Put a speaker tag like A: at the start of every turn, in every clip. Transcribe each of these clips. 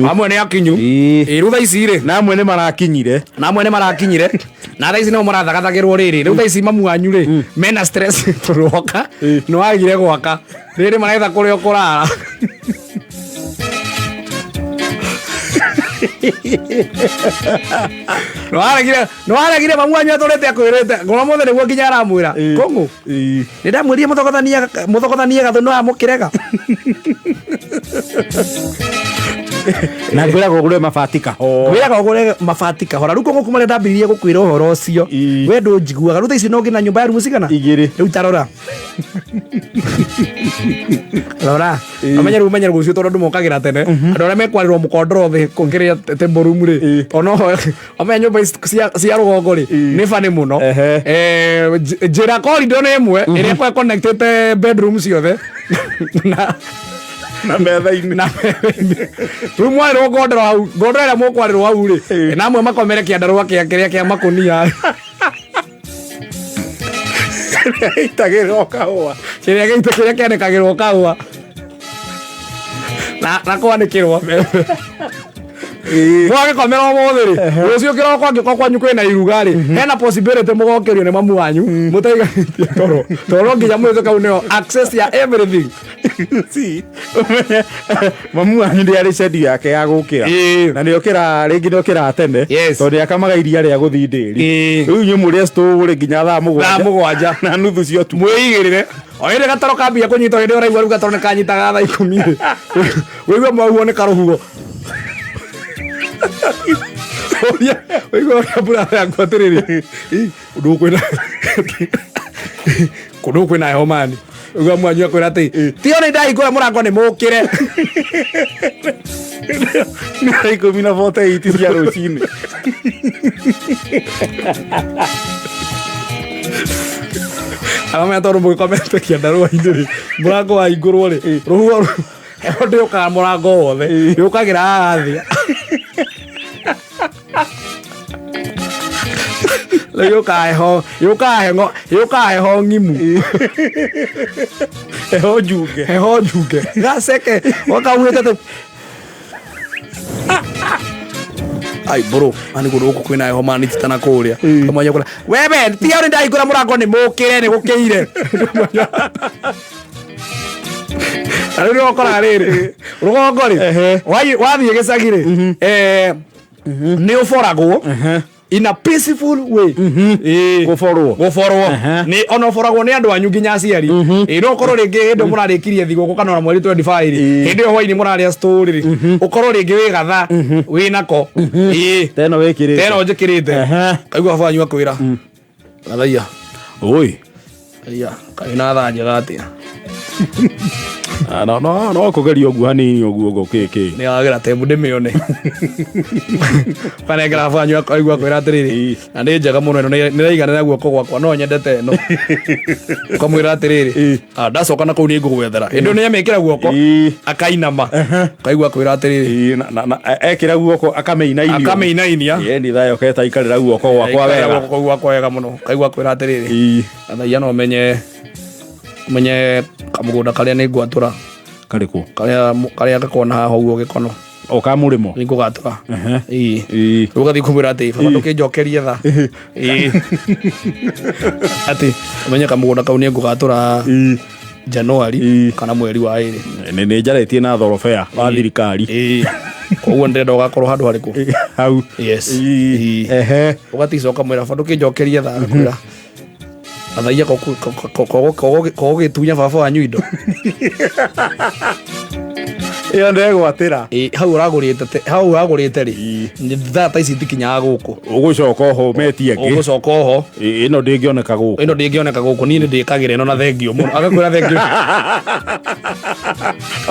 A: Amwe nĩ akinyu.
B: Ĩĩ.
A: Ĩ, rĩu thaa ici rĩ,
B: Na amwe nĩ marakinyire.
A: Na amwe nĩ marakinyire, na thaa ici nĩo marathagathagĩrwo rĩrĩ. Rĩu thaa ici mamu wanyu rĩ, mena stress tondũ woka nĩ wagire gwaka rĩrĩ, maretha kũrĩa ũkũrara. Nĩwaregire mamu wanyu atũrĩte akwĩrĩte ngoro mũthĩ nĩguo nginya aramwĩra kũng'ũ. Nĩ ndamwĩrire mũthogothanie gathũ, no amũkĩrega.
B: Na ngwĩraga ũgũre mabati kahora.
A: Ngwĩraga ũgũre mabati kahora. Rĩu kũng'ũ, kuma rĩrĩa ndambĩrĩirie gũkwĩra ũhoro ũcio, we ndũnjiguaga. Rĩu thaa ici no ngĩna nyũmba ya rumu cigana?
B: Igĩrĩ.
A: Rĩu ta rora, rora, amenye rĩu, menye rũciũ, tondũ andũ mokagĩra tene, andũ arĩa mekwarĩrwo mũkondoro thĩ kũngĩrĩa table room rĩ, ono amenye nyũmba ici cia rũgongo rĩ, nĩ bani mũno. Njĩra corridor nĩ ĩmwe ĩrĩa ĩkoragwo connectĩte bedroom ciothe na
B: Na metha-inĩ.
A: Na rĩu mwarĩrwo ngondoro hau, ngondoro ĩrĩa mũkwarĩrwo hau rĩ, na amwe makomere kĩandarũa kĩa kĩrĩa kĩa makũnia.
B: Itagĩrwo kahũa.
A: Kĩrĩa gĩitũ kĩrĩa kĩanĩkagĩrwo kahũa na kwanĩkĩrwo mwagĩkomera ũmũthĩ rĩ, rũciũ kĩroko angĩkorwo kwanyu kwĩna iruga rĩ, hena possibility mũgokĩrio nĩ mamu wanyu mũtaiganĩtie toro, tondũ no nginya mwĩtũ kau nĩyo access ya everything.
B: See, ũmenye, mamu wanyu nĩ arĩ schedule yake ya gũkĩra. Na nĩ okĩra rĩngĩ, nĩ okĩra tene, tondũ nĩ akamaga iria rĩa gũthiĩ ndĩri. Rĩu inyuĩ mũrĩe stove rĩ nginya thaa 7.
A: Thaa 7.
B: Na nuthu cia ũtukũ.
A: Mwĩigĩrĩre o hĩndĩ gatoro kambia kũnyita, hĩndĩ ũraigua rĩu gatoro nĩ kanyitaga thaa 10 rĩ, wĩigue mwahuo nĩ karũhuho. Ũigua ũrĩa mbura yaku atĩrĩrĩ, "Ĩ, ũndũ kwĩna kũndũ kwĩna heho mani." Ũigua mwanyu akwĩra atĩ tio nĩ ndahingũra mũrango nĩ mũkĩre.
B: Nĩ thaa 10:48 cia rũcinĩ.
A: Aramenya tondũ mũgĩkomete kĩandarũa-inĩ rĩ, mũrango wahingũrwo rĩ, rũhuho heho ndĩũkaga mũrango wothe, yũkagĩra haha thĩ. Rĩu yũkaga heho, yũkaga heho, yũkaga heho ng'imu.
B: Heho njunge.
A: Heho njunge gaceke wakauhĩte atĩ ai bro, ani kũndũ gũkũ kwĩna heho mani titana kũrĩa kamwanya kũrĩa wewe tiga nĩ ndahingũra mũrango nĩ mũkĩre nĩ gũkĩire. Na rĩu nĩũkoraga rĩrĩ rũgongo rĩ, wathiĩ gĩcagi rĩ, nĩ ũboragwo in a peaceful way.
B: Gũborwo.
A: Gũborwo nĩ ona ũboragwo nĩ andũ anyu nginya aciari. Ĩĩ, no ũkorwo rĩngĩ hĩndĩ ĩyo mũrarĩkirie thigũkũ kana ona mweri 25 rĩ, hĩndĩ ĩyo hwainĩ mũrarĩa story rĩ, ũkorwo rĩngĩ wĩ gatha wĩ nako. Ĩĩ.
B: Teno wĩkĩrĩte.
A: Teno njĩkĩrĩte. Kaigua baba wanyu akwĩra, "Gathaiya."
B: Oi.
A: Aya, kaĩ na thaa njega atĩa?
B: Ah, no kũgeria ũguo hanini ũguo ũguo kĩ kĩ.
A: Nĩ wagĩra tembu ndĩmĩone. Kanengera baba wanyu akaigua akwĩra atĩrĩrĩ, na nĩ njega mũno ĩno, nĩ ĩraiganĩra guoko gwakwa, no nyendete ĩno. Ũkamwĩra atĩrĩrĩ, "Ah, ndacoka na kũu nĩ ngũgwethera." Hĩndĩ ĩyo nĩ amĩkĩra guoko, akainama. Kaigua akwĩra atĩrĩrĩ,
B: Na ekĩra guoko akamĩinainia.
A: Akamĩinainia.
B: Ĩĩ, ni thayũ keta ikarĩra guoko gwakwa
A: Aikarĩra
B: wega.
A: guoko gwakwa wega mũno. Kaigua akwĩra atĩrĩrĩ, "Athaia, no menye kamũgũnda karĩa nĩ ngwatũra."
B: Karĩkũ?
A: Karĩa gakona haha ũguo gĩkono.
B: O kamũrĩmo.
A: Nĩ ngũgatũra. Ĩĩ. Rĩu ũgathiĩ kũmwĩra atĩ, "Baba, ndũkĩnjokerie tha." Ĩĩ, atĩ ũmenye kamũgũnda kau nĩ ngũgatũra Januari kana mweri wa ĩrĩ.
B: Nĩ njarĩtie na thorobea wa thirikari.
A: Ĩĩ, koguo ndĩrenda ũgakorwo handũ harĩkũ?
B: Hau.
A: Yes. Ĩĩ. Ũgatica ũkamwĩra, "Baba, ndũkĩnjokerie tha." Agakwĩra, "Athaia, kogũgĩtunya baba wanyu indo."
B: Ĩyo ndegwatĩra.
A: Ĩ, hau ũragũrĩte hau ũragũrĩte rĩ, thaa ta ici itikinyaga gũkũ.
B: Ũgũcoka oho metie ĩngĩ.
A: Ũgũcoka oho.
B: Ĩno ndĩngĩoneka gũkũ.
A: Ĩno ndĩngĩoneka gũkũ, niĩ nĩ ndĩkagĩra ĩno na thengio mũno. Agakwĩra thengio.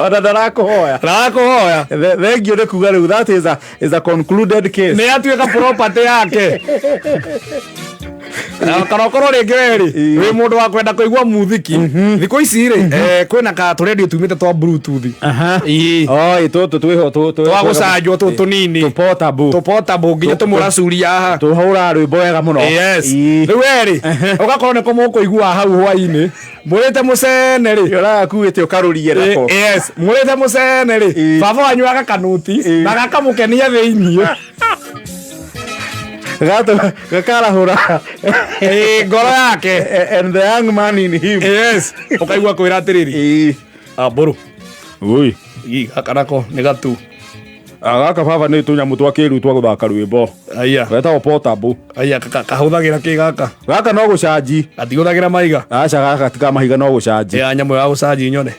B: Ona ndarakũhoya.
A: Ndarakũhoya.
B: Thengio nĩ kuga rĩu that is a concluded case.
A: Nĩ yatuĩka property yake. Na kana ũkorwo rĩngĩ we rĩ wĩ mũndũ wa kwenda kũigua muthiki thikũ ici rĩ kwĩna ka tũrendio tumĩte twa bluetooth. Ĩĩ.
B: Oi, tũtũ twĩho tũtũ
A: Twa gũcanjwo tũtũ tũnini.
B: Tũ portable.
A: Tũ portable nginya tũmũracuria haha.
B: Tũhũraga rwĩmbo wega mũno.
A: Yes.
B: Ĩĩ.
A: Rĩu we rĩ ũgakorwo nĩko mũkũigua hau hwainĩ mũrĩte mũcene rĩ.
B: Ũragakuĩte ũkarũrie nako.
A: Yes, mũrĩte mũcene rĩ.
B: Ĩĩ.
A: Baba wanyu agakanuti
B: Ĩĩ.
A: na gakamũkenia thĩiniĩ.
B: Gakarahũra.
A: Ĩĩ, ngoro yake.
B: And the young man in him.
A: Yes, ũkaigua kwĩra atĩrĩrĩ.
B: Ĩĩ.
A: Ambũrũ.
B: Ui.
A: Ĩ, gaka nako nĩ gatu.
B: Gaka baba nĩ tũnyamũ twa kĩrĩu twa gũthaka rwĩmbo.
A: Aya.
B: Getagwo portable.
A: Aya, kahũthagĩra kĩ gaka?
B: Gaka no gũcanji.
A: Gatigũthagĩra mahiga?
B: Aca, gaka ti ka mahiga, no gũcanji.
A: Ya nyamũ ya gũcanji nyone.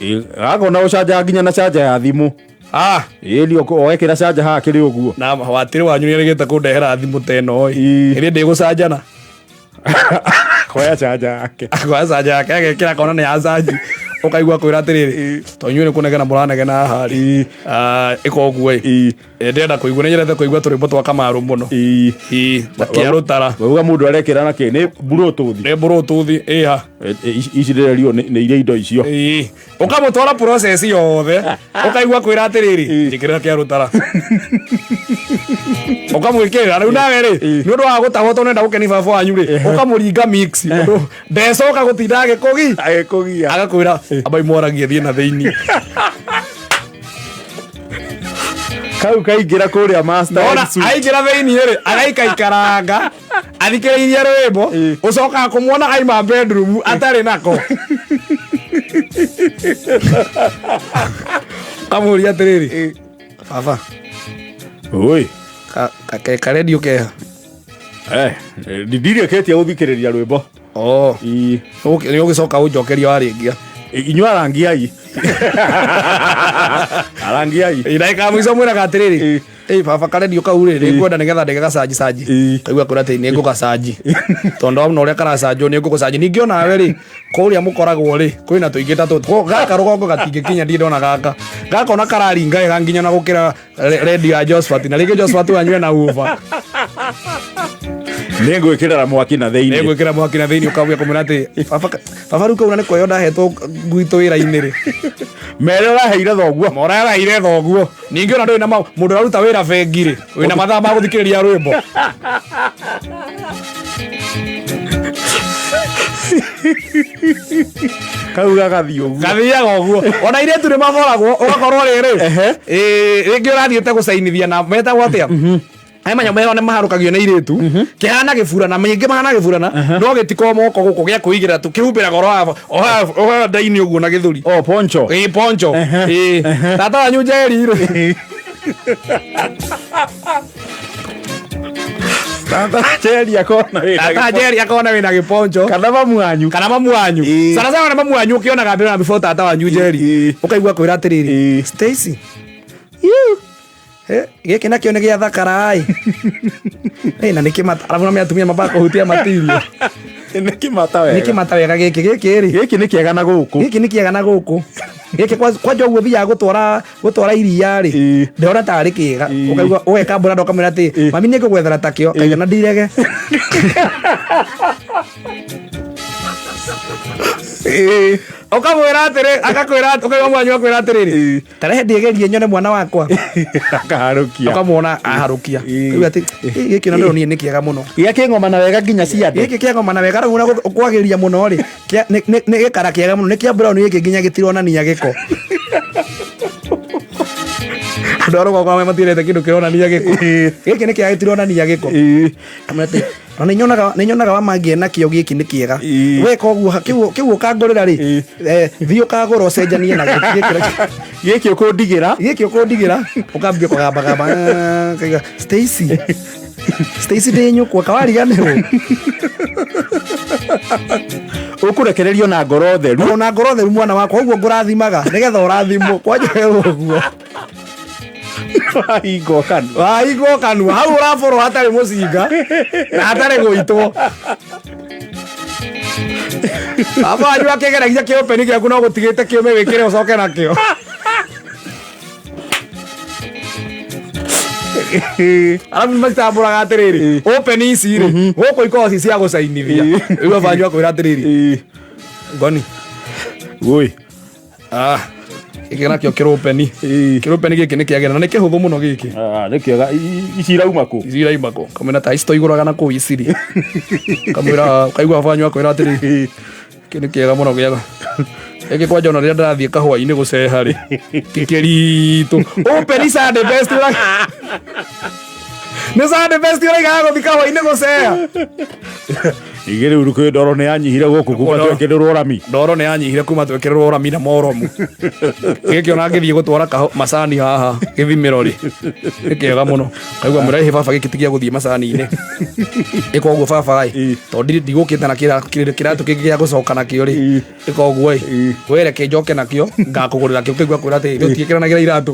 B: Ĩ, gaka ona gũcanja nginya na canja ya thimũ.
A: Ah.
B: Ĩ, nĩ ũgekĩra canja haha kĩrĩ ũguo.
A: Na watĩrĩ wanyu nĩ arĩgĩte kũndehera thimũ ta ĩno ĩ.
B: Ĩ.
A: Ĩrĩ ndĩgũcanjana.
B: Koya canja yake.
A: Akoya canja yake agekĩra akona nĩ ya canji. Ũkaigua kwĩra atĩrĩrĩ, to inyuĩ nĩ kũnegena mũranegena haha rĩ.
B: Ĩ.
A: Ah, ĩka ũguo ĩ.
B: Ĩ.
A: Ndĩrenda kũigua, nĩ nyendete kũigua tũrwĩmbo twa Kamaru mũno.
B: Ĩ.
A: Ĩ, na kĩa rũtara.
B: Wauga mũndũ arekĩra na kĩ? Nĩ bluetooth.
A: Nĩ bluetooth, ĩ ha.
B: Ici ndĩrerio nĩ iria indo icio.
A: Ĩ. Ũkamũtwara process yothe, ũkaigua kwĩra atĩrĩrĩ, njĩkĩrĩra kĩa rũtara. Ũkamwĩkĩrĩra, rĩu nawe rĩ, nĩ ũndũ wa gũtahwo tondũ nĩenda gũkenia baba wanyu rĩ, ũkamũringa mix, ũndũ ndecoka gũtinda agĩkũgi.
B: Agĩkũgia.
A: Agakwĩra, ambai mwaragie thiĩ na thĩiniĩ.
B: Kau kaingĩra kũrĩa master
A: Ona
B: suite.
A: aingĩra thĩiniĩ rĩ, agaikaikaranga athikĩrĩirie rwĩmbo, ũcokaga kũmuona aima bedroom atarĩ nako. Kamũria atĩrĩrĩ, baba,
B: Oi.
A: Karendio keha?
B: Ndirĩkĩtie gũthikĩrĩria rwĩmbo.
A: Oh.
B: Ĩ.
A: Nĩ ũgĩcoka ũnjokerie warĩkia.
B: Inyuĩ arangiai. Arangiai.
A: Ndagĩka ya mũico mwĩraga atĩrĩrĩ, ĩ baba karendio kau rĩ, nĩngwenda nĩgetha ndĩgagacanji canji. Kaigua kwĩra atĩ nĩngũgacanji. Tondũ ona ũrĩa karacanjwo nĩngũgũcanji. Ningĩ onawe rĩ, kũrĩa mũkoragwo rĩ, kwĩna tũingĩ ta tũtũ. Gaka rũgongo gatingĩkinya ndirĩ ndona gaka. Gaka ona kararinga wega nginya na gũkĩra redio ya Josephat. Na rĩngĩ Josephat wanyu ena uba.
B: Nĩngwĩkĩrĩra mwaki na thĩinĩ.
A: Nĩngwĩkĩra mwaki na thĩinĩ ũkambia kũmwĩra atĩ baba rĩu kauna nĩ kũheo ndahetwo gwitũ wĩra-inĩ rĩ.
B: Mere ũraheire thoguo.
A: Mora araheire thoguo. Ningĩ ona ndũrĩ na mũndũ ũraruta wĩra bengi rĩ, wĩna mathaa ma gũthikĩrĩria rwĩmbo.
B: Kau gagathiĩ ũguo.
A: Gathiaga ũguo. Ona airĩtu nĩ maboragwo, ũgakorwo rĩrĩ. Rĩngĩ ũrathiĩte gũcainithia na metagwo atĩa? Aya manyamũ merwo nĩ maharũkagio nĩ airĩtu. Kĩhana gĩburana, maingĩ mahana gĩburana, no gĩtikoragwo moko gũkũ gĩa kwĩigĩrĩra tu, kĩhumbĩraga oro nda-inĩ ũguo na gĩthũri.
B: Oh, poncho.
A: Ĩ, poncho. Ĩ. Tata wanyu Njeri rĩ.
B: Tata Njeri akona wĩna
A: Tata
B: gĩponcho.
A: Njeri akona wĩna gĩponcho.
B: Kana mamu wanyu.
A: Kana mamu wanyu.
B: Ĩ.
A: Sana sana mamu wanyu ũkĩonaga mbere na before tata wanyu Njeri.
B: Ĩ.
A: Ũkaigua kwĩra atĩrĩrĩ,
B: Ĩ.
A: Stacy. You. Gĩkĩ nakĩo nĩ gĩa thakara ĩ. Na nĩ kĩmata. Arabu na atumia mambaga kũhutia matirio.
B: Nĩ kĩmata wega.
A: Nĩ kĩmata wega gĩkĩ, gĩkĩ rĩ.
B: Gĩkĩ nĩ kĩega na gũkũ.
A: Gĩkĩ nĩ kĩega na gũkũ. Gĩkĩ kwanja ũguo thiaga gũtwara iria rĩ. Ndĩrona tarĩ kĩega. Ũkaigua ũgeka mbura ũkamwĩra atĩ, mami nĩ ngũgwethera takĩo, kaigana ndirege. Ũkamwĩra atĩrĩ, akakwĩra, ũkaigua mwanyu akwĩra atĩrĩrĩ, tarehe ndĩgerie nyone mwana wakwa.
B: Akaharũkia.
A: Ũkamwona aharũkia. Ũkaigua atĩ, gĩkĩ na ndĩronire nĩ kĩega mũno.
B: Gĩa kĩng'oma na wega nginya cia andũ.
A: Gĩkĩ kĩa ng'oma na wega rĩu na kwagĩria mũno rĩ, nĩ gĩkara kĩega mũno, nĩ kĩa brown gĩkĩ nginya gĩtironania gĩko. Andũ a rũgongo amwe matiendete kĩndũ kĩronania gĩko. Gĩkĩ nĩ kĩega gĩtironania gĩko. Amwe atĩ, na nĩ nyonaga wa mangĩ na kĩo gĩkĩ nĩ kĩega. Weka ũguo, kĩu ũkangũrĩra rĩ, thiĩ ũkagũra ũcenjanie na gĩkĩ gĩkĩ.
B: Gĩkĩ ũkũndigĩra.
A: Gĩkĩ ũkũndigĩra, ũkambia kũgambagamba, kaiga, Stacy. Stacy ndĩ nyũkwa, kawariganĩrwo.
B: Ũkũrekererio na ngoro theru.
A: Na ngoro theru mwana wakwa, ũguo ngũrathimaga, nĩgetha ũrathimwo, kwanja ũguo.
B: Wahingwo kanua.
A: Wahingwo kanua. Hau ũraborwo hatarĩ mũcinga na hatarĩ gũitwo. Baba wanyu akĩgeragia kĩũpeni gĩaku no gũtigĩte kĩũme wĩkĩre ũcoke nakĩo. Arabu macitambũraga atĩrĩrĩ, open ici rĩ, gũkũ ikoragwo ci cia gũcainithia. Rĩu abanyu akwĩra atĩrĩrĩ, ngoni.
B: Woi.
A: Ah, gĩkĩ nakĩo kĩrũpeni. Kĩrũpeni gĩkĩ nĩ kĩagĩra na nĩ kĩhũthũ mũno gĩkĩ.
B: Ah, nĩ kĩega. Ici irauma kũ?
A: Ici iraima kũ? Kamwĩra ta ici tũigũraga na kũu Isiri. Kamwĩra kaigua abanyu akwĩra atĩrĩrĩ, gĩkĩ nĩ kĩega mũno gĩaga. Gĩkĩ kwanja ona rĩrĩa ndĩrathiĩ kahũa-inĩ gũceha rĩ, ti kĩritũ. Open Sunday best ũra. Nĩ Sunday best ũraigaga gũthiĩ kahũa-inĩ gũceha.
B: Ningĩ rĩu kwĩ ndoro nĩ yanyihire gũkũ kuma
A: Ndoro.
B: twekĩrĩrwo rami.
A: Ndoro nĩ yanyihire kuma twekĩrĩrwo rami na moromu. Gĩkĩ ona ngĩthiĩ gũtwara macani haha gĩthimĩro rĩ, nĩ kĩega mũno. Kaigua mwĩra ĩhĩ baba gĩkĩ ti gĩa gũthiĩ macani-inĩ. Ĩka ũguo baba ĩ, tondũ ndigũkĩte na kĩratũ kĩngĩ gĩa gũcoka nakĩo rĩ, ĩka ũguo ĩ, we reke njoke nakĩo, ngakũgũrĩra kĩo. Ũkaigua akwĩra atĩrĩrĩ, tũtiĩkĩranagĩra iratũ.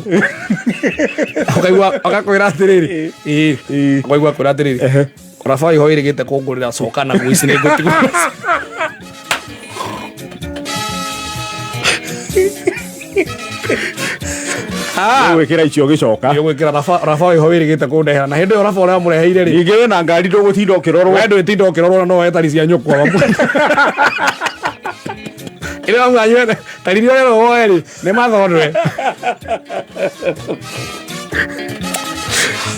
A: Ũkaigua agakwĩra atĩrĩrĩ, ĩĩ, ũkaigua akwĩra atĩrĩrĩ, Raba iho ĩrĩgĩte kũngũrĩra coka naguo ici nĩ ngũtigwo. Ah,
B: Gwĩkĩra icio ũgĩcoka.
A: Nĩ gwĩkĩra raba iho ĩrĩgĩte kũndehera na hĩndĩ ĩyo raba ũrĩa mũreheire rĩ.
B: Ningĩ wĩna ngari ndũgũtinda ũkĩrorwo.
A: We ndwĩtinda ũkĩrorwo na no wetari cia nyũkwa. Ĩrĩa wamwanyue tari iria ũrerwo woe rĩ nĩ mathondwe.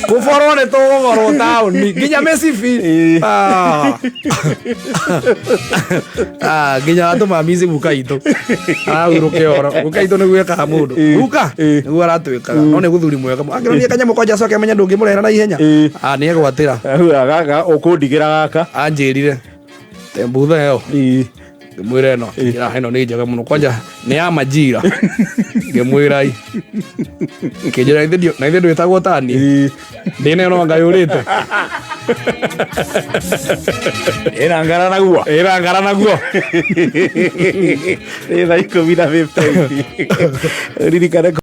A: Kũborwo nĩ tũgũborwo taũni nginya mĩcibi. Ah. Ah, nginya atũmamici guka itũ arahurũke oro guka itũ nĩguo ekaga mũndũ guka nĩguo aratwĩkaga no nĩ gũthuri mwega angĩronia kanyamũ kwanja acoke amenye ndũngĩmũrehera na ihenya. Ah, nĩ egwatĩra.
B: Gaka ũkũndigĩra gaka.
A: Anjĩrire mbutha ĩyo ngĩmwĩra ĩno ngĩra ĩno nĩ njega mũno kwanja nĩ ya majira ngĩmwĩra i kĩnjĩra na ithe ndwĩtagwo tani ndĩna ĩno anga yũrĩte.
B: Ĩna ngara naguo.
A: Ĩra ngara naguo.
B: Nĩ thaa 10 na 58. Ririkane.